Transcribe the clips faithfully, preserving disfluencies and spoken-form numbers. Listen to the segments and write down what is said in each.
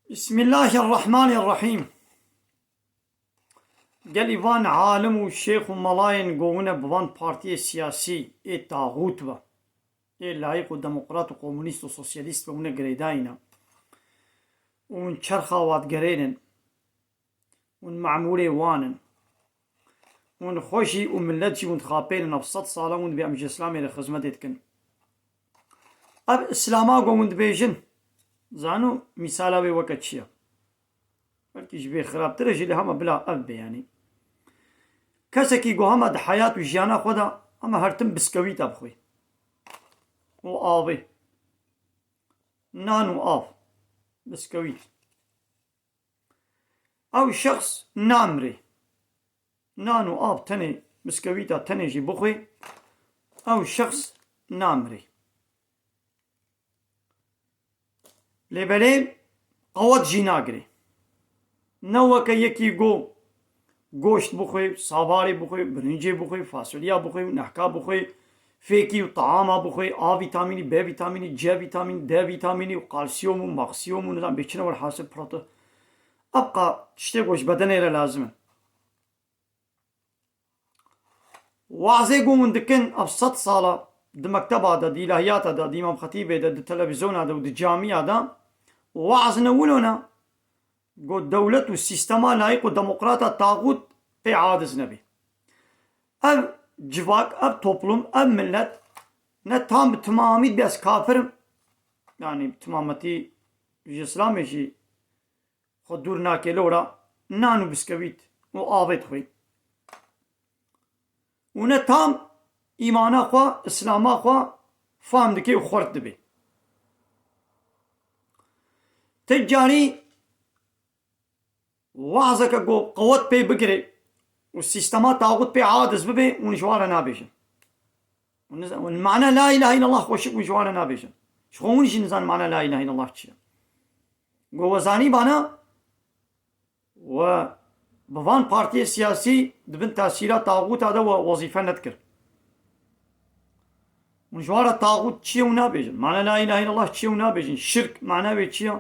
Bismillahirrahmanirrahîm. Gelî van alim û şêx û melayên go wine bi van partiyê siyasî ê taxût ve, ê layîq û demokrat û komunîst û sosyalîst ve wine girêdayî ne. Û hûn çerxa wan digerênin. Hûn memûrê wan in. Hûn xwe jî û millet jî hûn dixapênin, ev sed sal e hûn dibê em ji Îslamê re xizmetê dikin. Ev Îslama ku hûn dibêjin, zano mîsala wê weke çi ye? Belkî ji vê xirabtir e jî, lê hema bila ev be, yanî. Kesekî ku hema di heyat û jiyana xwe de hema her tim biskewîta bixwe. Û avê. Nan û av. Biskewît. Ew şexs namirê. Nan û av tenê, biskewîta tenê jî bixwe, ew şexs namirê. Lê belê qewet jî nagirê. Ne weke yekî go goşt bixwe, savarê bixwe, birincê bixwe, fasulya bixwe, nehka bixwe, fêkî û taama bixwe, A vîtamînî, B vîtamînî, C vîtamînî, D vîtamînî û kalsiyum û maksiyum û nizam bêçine welhasil prote-, Ebqa tiştê ku ji bedenê re lazim in. Wazê ku hûn dikin, ev sed sala di mekteba de, di îlahiyata de, di Îmam Xetîbê de, di televîzyona de û di camiya de, waz ne wilo ne, ku dewlet û sîstema layîq û demokrata taxût pê aciz nebe. Ev civak, ev toplum, ev millet ne tam bi timamî dibê ez kafir im, yanî bi timametî ji Îslamê jî xwe dûr nake, lora nan û biskewît û avê dixwe. Û ne tam îmana xwe, Îslama xwe fam dike û xurt dibe. Ti carî wazeke ku qewet pê bigire û sîstema taxût pê aciz bibe, hûn ji wan re nabêjin. Hûn niz-, hûn mana la ilahe illallah xweşik hûn ji wan re nabêjin. Ji xwe hûn jî nizan mana la ilahe illallah çi ye. Ku we zanîbana, we bi van partiyê siyasî di bin tesîra taxûta de we wezîfe nedikir. Hûn ji wan re taxût çi ye hûn nabêjin. Mana la ilahe illallah çi ye hûn nabêjin. Şirk mana wê çi ye?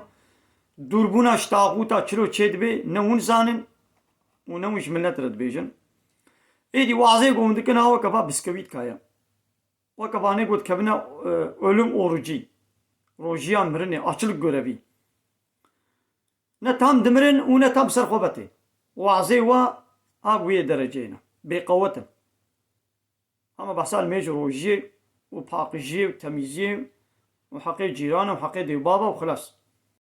Dûrbûna ji taxûta çilo çêdibe ne hûn zanin û ne hûn ji milet re dibêjin. Êdî wazê ku hûn dikin ha weke va biskewît ka ye. Weke vanê ku dikevine, e, ölüm orucu. Rojiya mirinê, açlık görevi. Ne tam dimirin û ne tam ser xwe vetê. Wazê wa a wê dereceyê ne. Bêqewet in. Hema behsa limêj û rojiyê û paqijiyê û temîziyê û heqê cîran û heqê dêvbava û xilas.